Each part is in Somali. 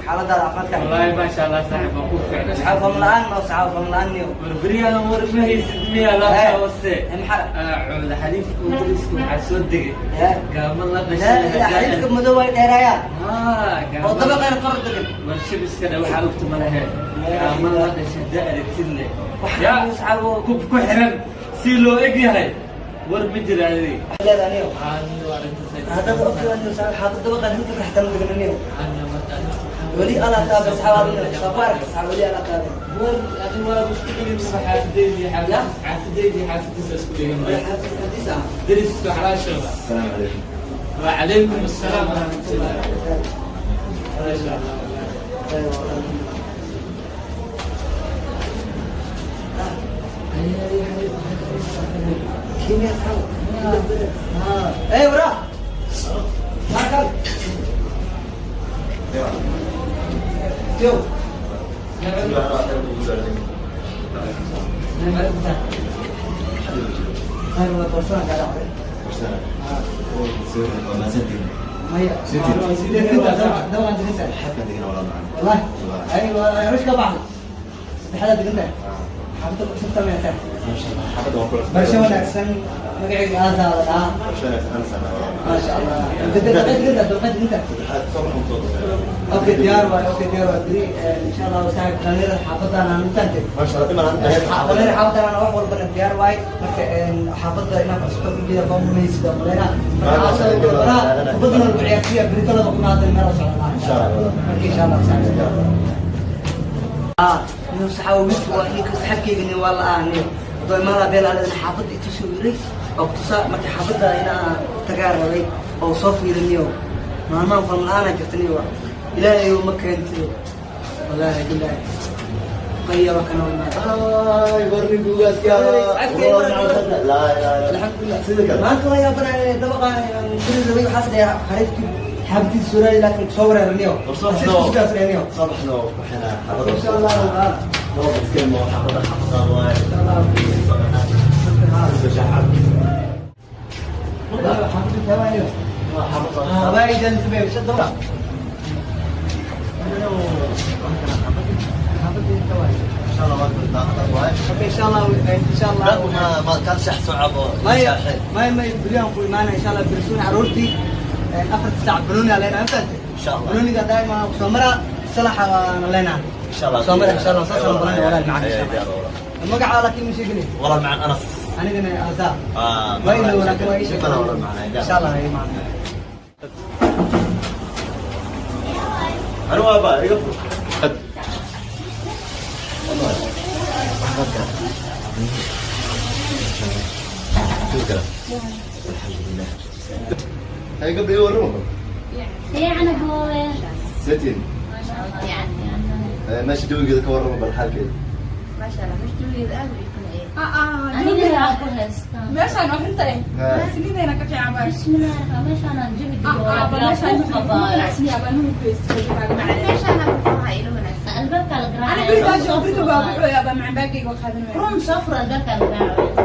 Xaaladaada caafimaadka? Wallaahi maasha Allah saaxiib, waan ku fiicnay. Saxaab fam la'aan ma saxaab fam la'aan niyo. Warbaryahan war ma haysid miya laabta hoose? Maxaa? Cuuda xariifka dariska waxaa soo degay gaama la La xariifka madow ay dheeraayaan dhashay oo dabaqayna kor degan. War shabiskana waxaa ogta ma lahayn gaama la dhashay haddaa aragtid le Waxaa saxaabo kub ku xiran si loo eg yahay, war ma jiraadi. Leedahay niyo. Haddaba ogtaa niyo saxaab xaafad dabaqan halka ka xataa degan niyo. Weli ala taabay saxaab niyo, safaar saxaab weli ala taabay. War adi waa isku dhigin xaafadeydii, xaafadeydii xaafadiisa isku dhigan. Xaafad xadiis ah. Dariska xalaashooda. السلام عليكم. وعليكم السلام ورحمة الله، ما شاء الله. كيمياء saxaab. ايه ورا markal yo. والله ايوه رشكه بعض saddexdaad degan xaafadda ku cusubta meesha. Barasho wanaagsan, magacayga aasaa la dhahaa. Maasha Allah, dabqayd degan dabqayd degan. Okay, diyaar waay, okay, diyaar waay. Beri insha Allah saaxiib dhalinyarada xaafaddan aan intaan teg dhalinyarada xaafaddan aan wax walbana diyaar waay. Marka xaafadda inaan cusubta ku jeeda faamumaysid oo maleyna. Marka xaafadda baraa kubadana lagu ciyaarsiiya beritalada ku naadan meel socdaa. Marka insha Allah saaxiib inuu saxaawo midku waa ninka saxabkeyga nin waa la aaniyo hadoo imaanaa beel aan xaafadda itusi wiray oo kutusaa. Marka xaafadda inaa tagaa rabay oo soo fiiriniyo maalmahan fam la-aanaa jirta niyo, ilaahay ma keentiyo, wallaahi bilaahi qayaba kana imaada. Maanta waa yaabanaya dabaqa guri rabay, waxaas dhayaa xariifkii xaafadiisa suuraay, laakiin kusoo wareerniyo sidaas dheniyo. Insha Allah. حبايبي جالس بيه شد دورة. ان شاء الله ان شاء الله. ما كان شح صعب. ما ما ما بريان كل معنا ان شاء الله برسون عرورتي 4 ساعة بنوني علينا انت ان شاء الله. بنوني دائما سمرة صلاح لنا. ان شاء الله. سمرة ان شاء الله صلاح بنوني ولا معنا ان شاء الله المقعة، لكن مش يقني. والله مع انس. anigana aasaa. آه. ما يلو لكن ما يشك. والله معنا. ان شاء الله هي معنا. انا وابا يقفوا. الحمد لله. هاي قبل ايه ورمى. fiican aboowe. ستين. Maasha Allah fiican. ماشي دوي كذا كورما بالحال كذا. Maasha Allah mashduugeeda aad u qanciyay. Aniga waa ku haystaa. Meeshaan waa xunta eh. Sinideena ka fiican baa. Bismillahi rahmaan meeshaan aan jawi Aba meeshaan ku qabaayo. Ganacsiya baan ku haysto. Meeshaan aan ku hayo wanaagsan albaabka la Ana garaacayo. beri baa joogo, beri baa wuxuu aba macaan baagayga waa qaadan waaya. Run soo fur albaabka la garaacayo.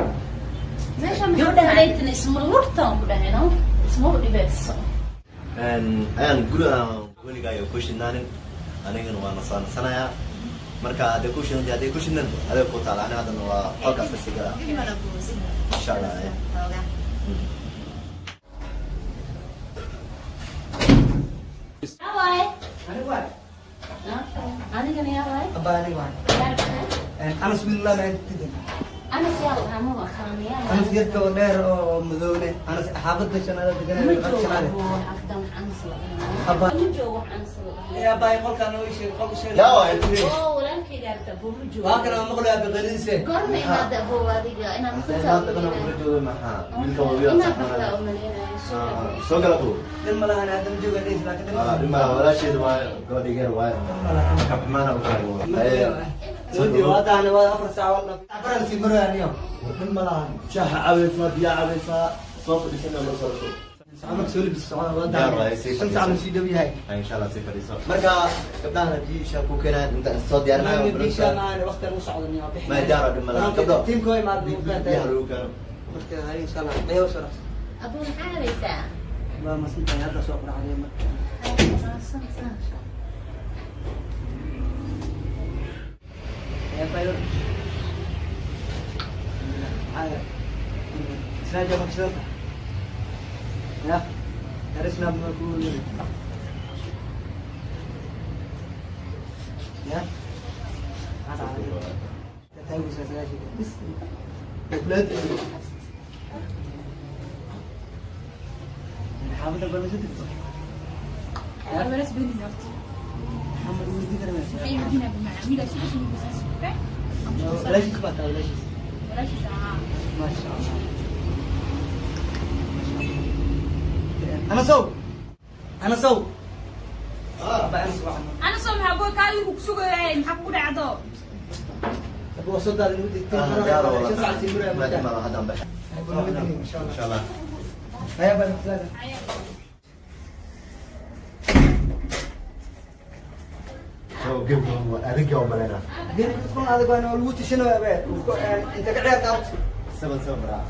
Meeshaan gabadha halaytan isma lurtaan ku dhahayno isma u dhibeyso. Ayaan guri aan weligaayo ku shidnaanin, anigana waa nasaanasanayaa. Marka hadday ku shidan, hadday ku shidnan adeeg ku taala, ani haddana waa qolkaas kasii galaa insha Allah. Yaa waaye? aniga waay. Anigana yaa waaye? abba aniga waay. Anas wiillah ma inta. Anas yaa lahaa ma aqaan yaa. Anas yarka oo dheer oo madowne, anas xaafadda shanaada Ma deganay joogo shanaada. aboo xaafaddan wax Anas la dhahaa. Abba. Ma joogo wax Anas la dhahaa. Ya baay qolkaan oo ii sheeg, qolka sheeg. Yaa waay. Oo walaalkayga aragta aboo ma joogo. Waa kana maqlayaa biqaliise. Goorma imaada aboo adiga inaad Hadday maanta dhan kula joogo maxaa wiilka waa wiil inaad saxanaya. baxdaa u malaynaya. Soo gala buu. Dhin ma lahan aadam jooga dhiis laakiin dhin ma lahan. Dhima walaasheed waayo, gabadha yar waayo, marka xumaana u kala. Soo dhawaadaan waa 4 saac wala afaran si maraniyo dhin ma lahan. Shaaha cabaysaa, biyaa cabaysaa, soo fadhiisana mar soo Socod soo libis socod waa Diyaar waaye, sii 5 saac la sii dhow yahay. Insha Allah sii fadhiiso. Marka gabdhahana biyo shaa ku keenaan inta soo diyaarinayo. Bisha maan waqti u socdo bixin. Ma diyaar dhima lahan gabdho. Tiimkoo imaad. Biyaha lagu keeno. Marka hay insha Allah mayo soo Aboo maxaa habaysaa? waa masantahay hadda soo quracday marka. يا بايو سناجا مكسرة يا درسنا بمكون يا بس بلاد حافظ البرنامج. Walaas beenin horta. محمد ودي Maxay weydiinaa macaan? Wiilaa sugu saas, okay? ولاش بقى ولاش. Walaashiis ahaa. ما شاء الله ما شاء الله. انا صو انا صو بقى انا صباح. Ana soo maxaa boy kaaligu ku sugayaay, maxaa kugu dhacdo? ابو صدق اللي ودي. Ah, diyaar walaal. شو ساعة تمر؟ Ma dhib malaha, haddaan baxay. ان شاء الله. Insha Allah. هيا بقى نتلاقى. So gebka waa adag oo malaynaa. قلت تكون هذا انا لو تشنو انت قاعد تعرف. 7 7 braa.